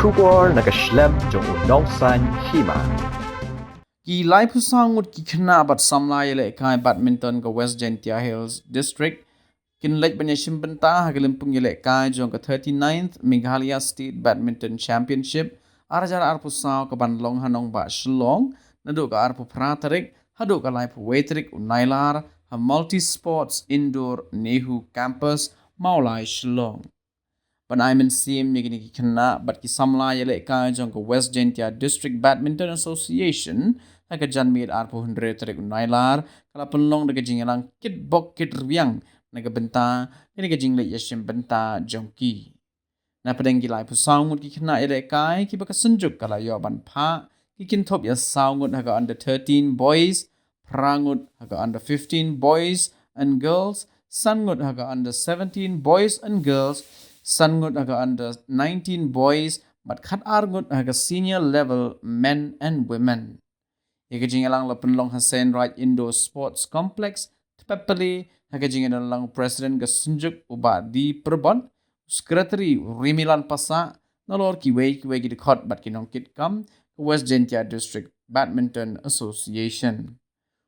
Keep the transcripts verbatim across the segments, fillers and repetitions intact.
Khubor na ka shlem jong u nongsan hima. Ki laiphew saw ngut ki khynnah bad samla ïalehkai badminton ka West Jaintia Hills District kin leit ban ïashim bynta ha ka lympung ïalehkai jong ka thirty-ninth Meghalaya State Badminton Championship ar hajar arphew saw ka ban long ha nongbah Shillong naduh ka arphew phra tarik haduh ka laiphew wei tarik u Nailar ha Multi Sports Indoor NEHU Campus, Mawlai, Shillong. Ban ai mynsiem ïa kine ki khynnah bad ki samla ïalehkai jong ka West Jaintia District Badminton Association, ha ka janmiet arphew hynriew tarik u Nailar ka la pynlong da ka jingïalang kit bok kit rwiang na ka bynta kane ka jingleit ïashim bynta jong ki. Na pdeng ki laiphew saw ngut ki khynnah ïalehkai kiba ka Synjuk ka la ïoh ban phah, ki kynthup ïa saw ngut ha ka under thirteen boys, phra ngut ha ka under fifteen boys and girls, san ngut ha ka under seventeen boys and girls, san ngut ha ka under nineteen boys, bad khat ar ngut ha ka senior level men and women. Ïa ka jingïalang la pynlong ha Saint Raj Indoor Sports Complex, Tpepali, ha ka jingïadonlang President ka Synjuk u Bah D Pyrbot, Secretary u Rimilan Passah, nalor kiwei kiwei ki dkhot bad ki nongkitkam ka West Jaintia District Badminton Association.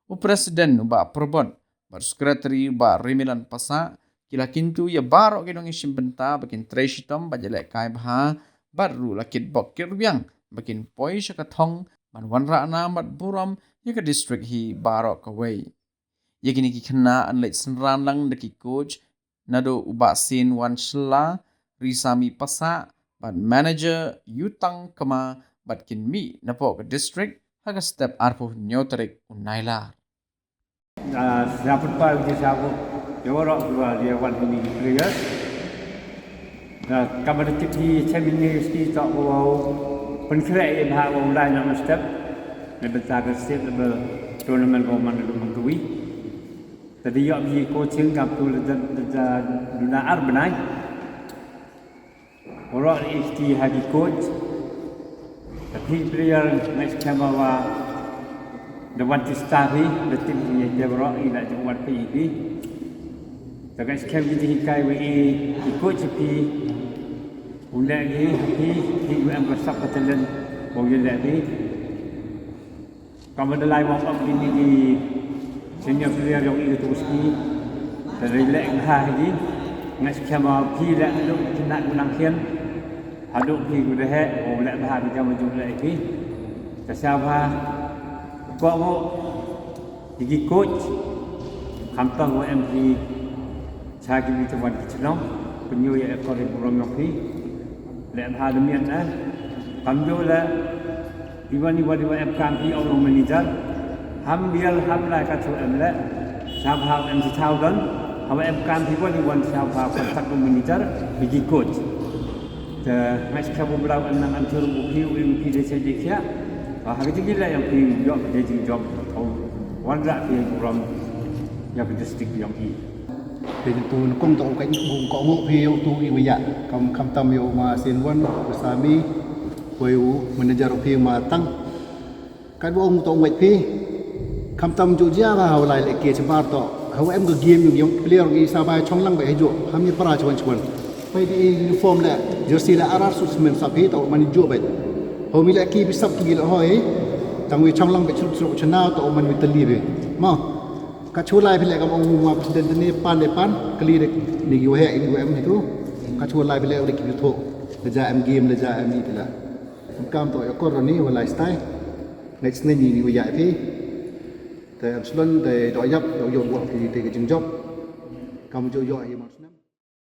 U President u Bah Pyrbot bad Secretary u Bah Rimilan Passah ki la kyntu ïa baroh ki nongïashim bynta ba kin trei shitom bad ïalehkai bha, bad ruh la kit bok kit rwiang ba kin poi sha ka thong ban wanrah nam bad burom ïa ka district hi baroh kawei. Ïa kine ki khynnah yn leit synran lang da ki coach naduh u Bah Sien Wan Shylla, Risami Passah bad manager Yutang Kma, bad kin mih napoh ka district ha ka step arphew hynñiew tarik u Nailar. Ah, sngewbha pynpaw ïa ki sngewbha ïa waroh kiba ïa wan hangne ki players. Ah, kaba da tip hi, semifinalist ki toh u pynkhreh ïa bha u lai na step na bynta ka state level tournament ba man dum man kawi. Te da ïoh ïa ki coaching kaba tu da da da duna ar bnai. Waroh ïa ki ha ki coach. Te phi player nga skhem ba da wan ti star hi da tip ïa ki waroh i da jong wan phi phi. Te nga skhem ki jinghikai wa i ki coach phi. U leh ki phi phi u em ka sap ka talent ba u leh phi. Kaba da lai warm up kine ki senior player jong i tu ski. Te da leh bha hi. Nga skhem ba phi leh haduh khynnah ku nang khian. Haduh phi ku da heh, u leh bha ki jam ju leh phi. Te sngewbha ko ko ki coach. Khamtam wa em phi cha ki bit wan ki chnong. Pynïoh ïa akor burom jong phi. Leh bha da mian na. Kamjooh leh Iwan iwan iwan em kam phi ong long manager. Ham bial ham lai ka chu em leh. Sngewbha em chi thaw don. Haba em kam phi wan iwan sngewbha contact long manager. Biji coach. Te ngai skhem u blau em nang am churu u phi u phi de che de khia. Ha ka jingïaleh ïa phi ïoh de jingjop. Wanrah phi burom ïa ka district ïa phi. Phi tu nyngkong to ka nyngkong ko ngo phi ïa utu i wa ïa. Kam khamtam ïa u ma Sien Wan, u Sami, wei u manager phi ma Tang. Kat ba ong to ngwet phi. Khamtam ju jia ba ha u lai leh ki chamar to. Ha u em ka game ïa u player i sa ba chong lang ba ha ju. Ham ïa para chuan chuan. Phi di uniform leh jersey leh arar suit semen sa phi to man ju ba. Ha u mi leh ki bi sap ki leh hoi. Tang wi chong lang ba chuk chuk chana to man wi tali bi. Ma. Ka chu lai phi leh kam ong ma president ne pan de pan kali de ni yu he ni em ni tu. Ka chu lai phi leh de ki thu. Le ja em game le ja em ni phi la. Kam to ya kor ni wa lifestyle. Next ni ni yu ya phi. Te am slon de do yap do yo wa phi te ka jingjop. Kam jo yo hi ma.